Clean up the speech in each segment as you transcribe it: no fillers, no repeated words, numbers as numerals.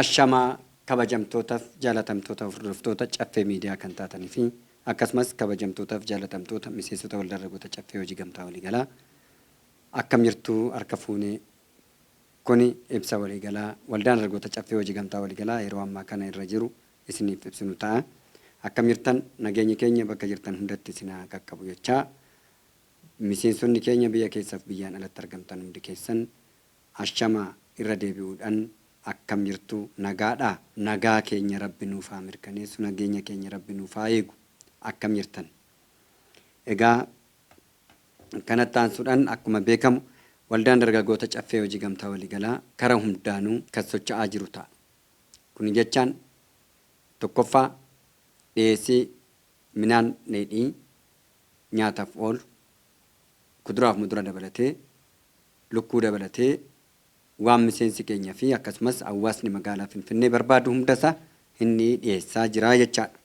Ashamaa, kabajamtootaaf jaalatamtoota hordoftoota Caffee Miidiyaa kan taatanii fi akkasumas kabajamtootaaf jaalatamtoota miseensota Waldaa Dargaggoota Caffee Hojii Gamtaa Waliigalaa, akkam jirtuu? Harka fuunee. Kuni ibsa waliigalaa Waldaan Dargaggoota Caffee Hojii Gamtaa Waliigalaa yeroo ammaa kana irra jiru isiniif ibsinu ta'a. Akkam jirtan? Nageenyi keenya bakka jirtan hundatti isin haa qaqqabu jechaa, miseensonni keenya biyya keessaaf biyyaan alatti argamtan hundi keessan ashamaa, irra deebi'uudhaan akkam jirtu? Nagaadhaa? Nagaa keenya Rabbi nuuf haa mirkaneessu, nageenya keenya Rabbi nuuf haa eegu. Akkam jirtan? Egaa kanatti aansuudhaan, akkuma beekamu Waldaan Dargaggoota Caffee Hojii Gamtaa Waliigalaa kara hundaanuu kan socho'aa jiru ta'a. Kuni jechaan tokkoffaa dhiyeessii midhaan dheedhii nyaataaf oolu, kuduraaf mudura dabalatee, lukkuu dabalatee, waan miseensi keenya fi akkasumas hawaasni magaalaa Finfinnee barbaadu hundasaa inni dhiyeessaa jira jechaadha.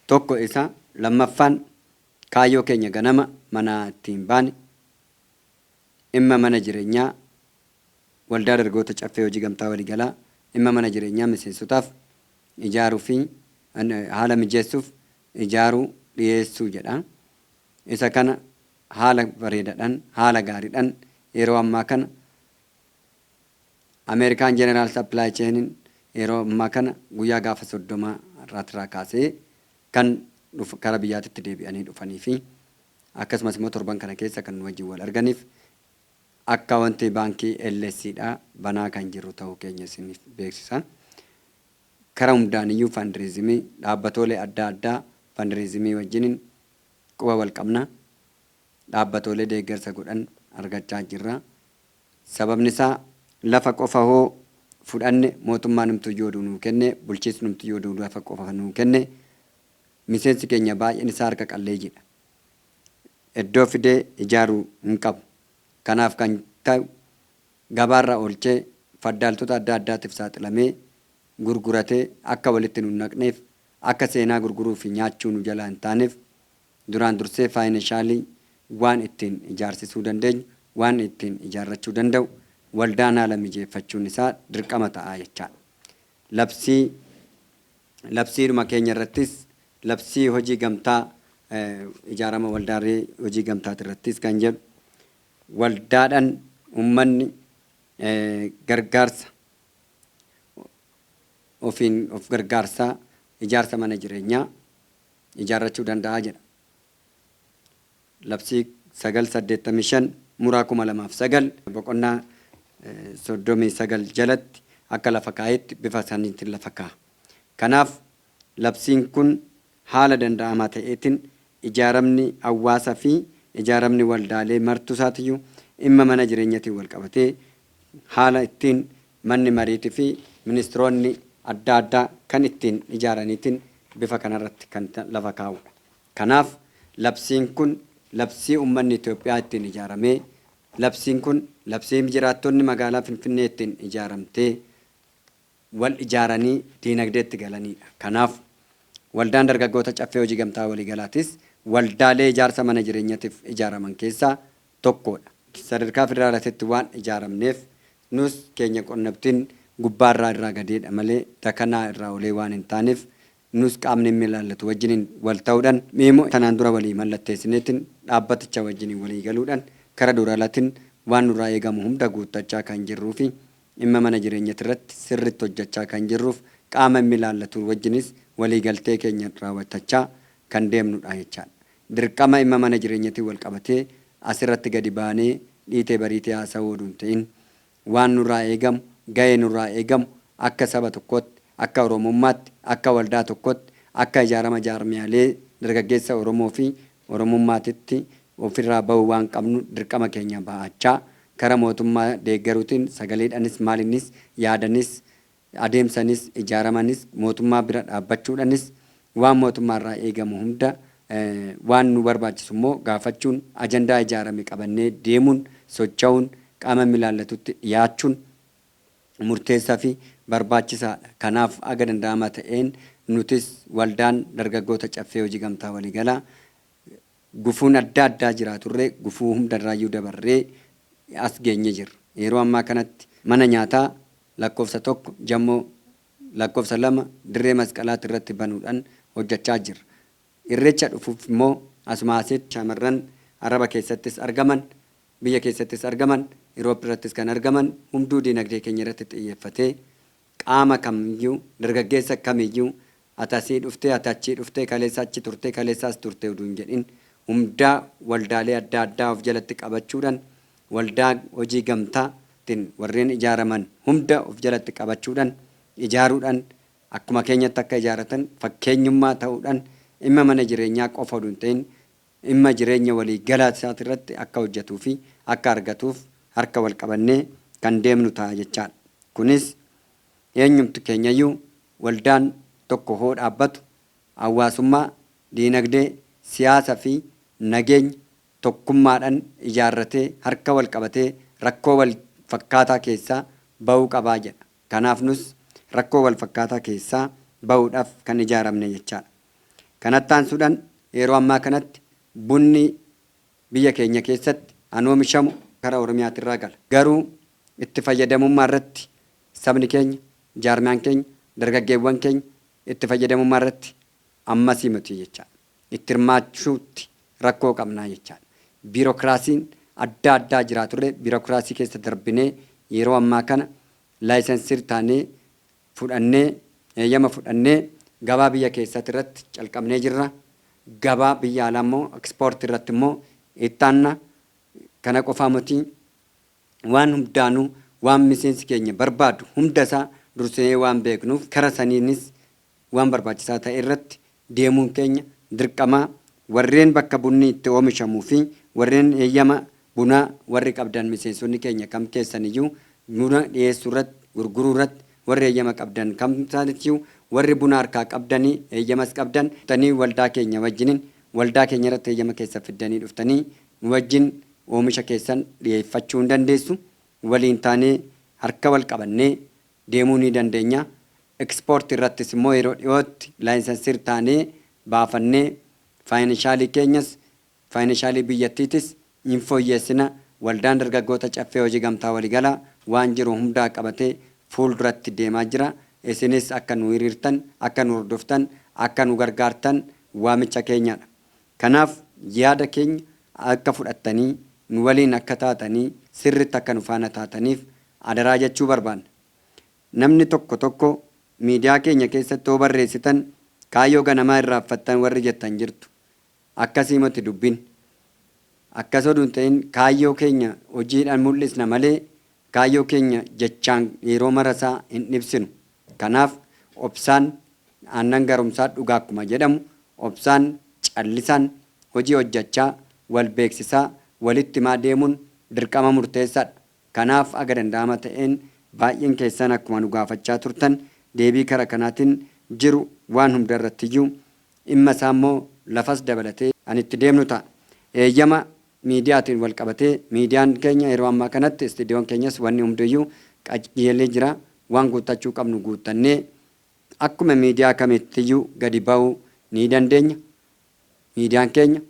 Tokko isa. Lammaffaan kaayyoo keenya ganama manaa ittiin baane, dhimma mana jireenyaa Waldaa Dargaggoota Caffee Hojii Gamtaa Waliigalaa, dhimma mana jireenyaa miseensotaaf ijaaruu fi haala mijeessuuf ijaaruu dhiyeessuu jedha. Isa kana haala bareedaadhaan, haala gaariidhaan yeroo ammaa kana Ameerikaan General Supply Chainiin yeroo ammaa kana guyyaa gaafa 30 irraa kaasee kan kara biyyaatitti deebi'anii dhufanii fi akkasumas immoo torban kana keessa kan nu wajjin wal arganiif akka wanti baankii LSC dha banaa kan jiru ta'uu keenya isiniif beeksisa. Kara hundaaniyyuu fundraising dhaabbatoolee adda addaa fundraising wajjiniin quba wal qabna. Dhaabbatoolee deeggarsa godhan argachaa jirra. Sababni isaa lafa qofa hoo fudhanne, mootummaan numtuu yoo nuu kenne, bulchiinsi numtuu yoo lafa qofa nuu kenne, miseensi keenya baay'een isaa harka qalleeyyiidha. Iddoo fidee ijaaruu hin qabu. Kanaaf kan ta'u gabaarra oolchee faddaaltota adda addaatiif saaxilamee gurguratee akka walitti nu naqneef, akka seenaa gurguruu fi nyaachuu nu jalaa hin taaneef, duraan dursee financial waan ittiin ijaarsisuu dandeenyu, waan ittiin ijaarrachuu danda'u waldaan haala mijeeffachuun isaa dirqama ta'a jechaadha. Labsiidhuma keenya irrattis, labsii hojii gamtaa ijaarama waldaalee hojii gamtaati irrattis kan jedhu, waldaadhaan uummanni gargaarsa ofiin of gargaarsaa ijaarsa mana jireenyaa ijaarrachuu danda'a jedha. Labsii 985/2009 boqonnaa 39 jalatti akka lafa kaa'etti bifa saniitiin lafa kaa'a. Kanaaf labsiin kun haala danda'amaa ta'eetiin ijaaramni hawaasaa fi ijaaramni waldaalee martuu isaatiyyuu dhimma mana jireenyatiin wal qabatee haala ittiin manni mariitii fi ministiroonni adda addaa kan ittiin ijaaraniitiin bifa kanarratti kan lafa kaa'udha. Kanaaf labsiin kun labsii uummanni Itoophiyaa ittiin ijaaramee, labsiin kun labsii jiraattonni magaalaa Finfinnee ittiin ijaaramtee wal ijaaranii diinagdeetti galanidha. Kanaaf Waldaan Dargaggoota Caffee Hojii Gamtaa Waliigalaatis waldaalee ijaarsa mana jireenyaatiif ijaaraman keessaa tokkodha. Sadarkaa federaalaatitti waan ijaaramneef nus keenya qunnamtiin gubbaarraa irraa gadeedha malee dakanaa irraa olee waan hin taaneef, nus qaamni inni ilaallatu wajjiniin wal ta'uudhaan miimmoo tanaan dura walii mallatteessineetiin dhaabbaticha wajjiniin walii galuudhaan kara duraalaatiin waan nurraa eegamu hunda guuttachaa kan jirruu fi dhimma mana jireenyaati irratti sirriitti hojjechaa kan jirruuf qaama inni ilaallatu wajjinis waliigaltee keenya raawwatachaa kan deemnudha jechaadha. Dirqama dhimma mana jireenyatiin wal qabatee asirratti gadi baanee dhiitee bariitee haasa'uu oduu hin ta'in, waan nurraa eegamu, gahee nurraa eegamu akka saba tokkootti, akka Oromummaatti, akka waldaa tokkootti, akka ijaarama jaarmiyaalee dargaggeessa Oromoo fi Oromummaatitti ofirraa bahuu waan qabnu dirqama keenya ba'achaa kara mootummaa deeggaruutiin sagaleedhanis, maaliinis, yaadanis, adeemsanis, ijaaramanis, mootummaa bira dhaabbachuudhanis waan mootummaarraa eegamu hunda, waan nu barbaachisu immoo gaafachuun, ajandaa ijaarame qabannee deemuun, socho'uun, qaama ilaallatutti dhiyaachuun murteessaa fi barbaachisaadha. Kanaaf aga danda'ama ta'een nutis Waldaan Dargaggoota Caffee Hojii Gamtaa Waliigalaa gufuun adda addaa jiraaturree gufuu hundarraayyuu dabarree as geenye jirra. Yeroo ammaa kanatti mana nyaataa Lakkoofsa 1 Jammoo, lakkoofsa 2 Dirree Masqalaatti irratti banuudhaan hojjechaa jirra. Irreecha dhufuuf immoo asuma asitti shamarran Araba keessattis argaman, biyya keessattis argaman, Europe irrattis kan argaman hunduu diinagdee keenya irratti xiyyeeffatee qaama kamiyyuu, dargaggeessa kamiyyuu, ati asii dhuftee, ati achii dhuftee, kaleessa achi turtee, kaleessa as turtee utuu hin jedhin hundaa waldaalee adda addaa of jalatti qabachuudhaan, waldaa hojii gamtaatiin warreen ijaaraman hunda of jalatti qabachuudhaan, ijaaruudhaan, akkuma keenyatti akka ijaaratan fakkeenyummaa ta'uudhaan, dhimma mana jireenyaa qofa oduu hin ta'in dhimma jireenya walii galaa irratti akka hojjetuu fi akka argatuuf harka wal qabannee kan deemnu ta'a jechaadha. Kunis eenyumtu keenyayyuu waldaan tokko hoo dhaabbatu hawaasummaa, diinagdee, siyaasa fi nageenya tokkummaadhaan ijaarratee harka wal qabatee rakkoo wal fakkaataa keessaa bahuu qabaa jedha. Kanaaf nus rakkoo wal fakkaataa keessaa bahuudhaaf kan ijaaramne jechaadha. Kanatti aansuudhaan yeroo ammaa kanatti bunni biyya keenya keessatti an oomishamu karaa Oromiyaatirraa gala. Garuu itti fayyadamummaa irratti sabni keenya, jaarmiyaan keenya, dargaggeewwan keenya itti fayyadamummaa irratti ammasii miti jechaadha. Itti hirmaachuutti rakkoo qabnaa jechaadha. Biirokiraasiin adda addaa jiraaturre biirokiraasii keessa darbinee yeroo ammaa kana laayisensii taanee fudhannee, eeyyama fudhannee gabaa biyya keessatti irratti calqabnee jirra. Gabaa biyya alaa immoo ekspoortii irratti immoo ittaanna. Kana qofaa miti, waan hundaanuu waan miseensi keenya barbaadu hunda isaa dursinee waan beeknuuf kara saniinis waan barbaachisaa ta'e irratti deemuun keenya dirqamaa. Warreen bakka bunni itti oomishamuu fi warreen eeyyama bunaa warri qabdan miseensonni keenya kam keessaniyyuu buna dhiyeessuu irratti, gurguruu irratti warri eeyyama qabdan kam isaaniiyyuu, warri buna harkaa qabdanii eeyyamas qabdan dhuftanii waldaa keenya wajjiniin waldaa keenya irratti eeyyama keessa fiddanii dhuftanii nu wajjin oomisha keessan dhiyeeffachuu hin dandeessu. Waliin taanee harka wal qabannee deemuu ni dandeenya. Ekspoortii irrattis immoo yeroo dhiyootti laayisensii taanee baafannee faayinashaalii keenyas faayinashaalii biyyattiitis hin fooyyessina. Waldaan dargaggoota Caffee Hojii Gamtaa Waliigalaa waan jiru hundaa qabatee fuulduratti deemaa jira. Isinis akka nu hiriirtan, akka nu hordoftan, akka nu gargaartan waamicha keenyadha. Kanaaf yaada keenya akka fudhattanii nu waliin akka taatanii sirritti akka nu faana taataniif adaraa jechuu barbaanna. Namni tokko tokko miidiyaa keenya keessatti yoo barreessitan kaayyoo ganamaa irraanfattan warri jettan jirtu. Akkasii miti dubbiin. Akkas oduu hin ta'in kaayyoo keenya hojiidhaan mul'isna malee kaayyoo keenya jechaan yeroo marasaa hin ibsinu. Kanaaf obsaan aannan garumsaa dhugaa akkuma jedhamu obsaan callisaan hojii hojjechaa wal beeksisaa walitti himaa deemuun dirqama murteessaadha. Kanaaf aga danda'ama ta'een baay'een keessan akkuma nu gaafachaa turtan deebii kara kanaatiin jiru waan hunda irrattiyyuu dhimma isaa immoo lafas dabalatee an itti deemnu ta'a. Eeyyama miidiyaatiin wal qabatee miidiyaan keenya yeroo ammaa kanatti istiidiyoon keenyas wanni hundiyyuu qajeelee jira. Waan guuttachuu qabnu guuttannee akkuma miidiyaa kamittiyyuu gadi ba'uu ni dandeenya. Miidiyaan keenya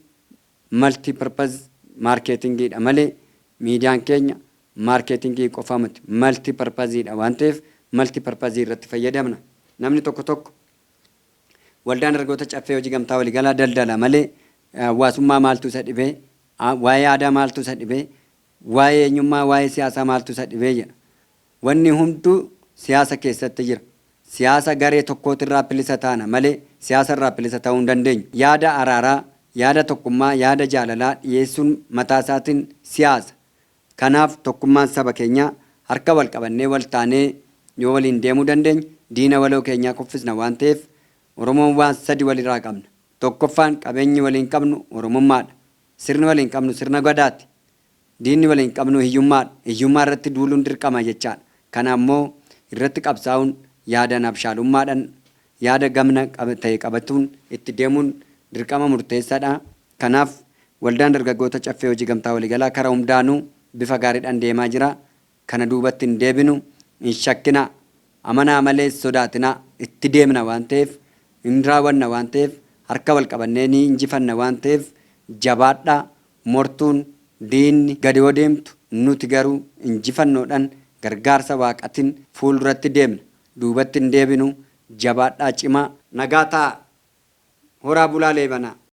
multi purpose maarkeetingiidha malee miidiyaan keenya maarkeetingii qofa miti, multi purposeidha waan ta'eef multi purpose irratti fayyadamna. Namni tokko tokko waldaan dargaggoota Caffee Hojii Gamtaa Waliigalaa daldala malee hawaasummaa maaltu isa dhibee, waa'ee aadaa maaltu isa dhibee, waa'ee eenyummaa, waa'ee siyaasaa maaltu isa dhibee jedha. Wanni hunduu siyaasa keessatti jira. Siyaasa garee tokkootirraa bilisa taana malee siyaasa irraa bilisa ta'uu hin dandeenyu. Yaada araaraa, yaada tokkummaa, yaada jaalalaa dhiyeessuun mataa isaatiin siyaasa. Kanaaf tokkummaan saba keenyaa harka wal qabannee wal taanee yoo waliin deemuu dandeenye diina waloo keenyaa kuffisna waan ta'eef Oromoon waan sadi walirraa qabna. Tokkoffaan qabeenyi waliin qabnu Oromummaadha. Sirni waliin qabnu sirna Gadaati. Diinni waliin qabnu hiyyummaadha. Hiyyummaa irratti duuluun dirqama jechaadha. Kana ammoo irratti qabsaa'uun yaadaan abshaalummaadhaan yaada gamna ta'e qabatuun itti deemuun dirqama murteessaadha. Kanaaf waldaan dargaggoota Caffee Hojii Gamtaa Waliigalaa kara hundaanuu bifa gaariidhaan deemaa jira. Kana duubatti hin deebinu, hin shakkinaa. Amanaa malee sodaatinaa, itti deemna waan ta'eef, hin raawwanna waan ta'eef, harka wal qabannee ni injifanna waan ta'eef jabaadhaa. Mortuun diinni gadi yoo deemtu nuti garuu injifannoodhaan Gargaarsa Waaqatiin fuulduratti deemna. Duubatti hin deebinu. Jabaadhaa, cimaa, nagaa ta'a. Horaa bulaa, Leebanaa.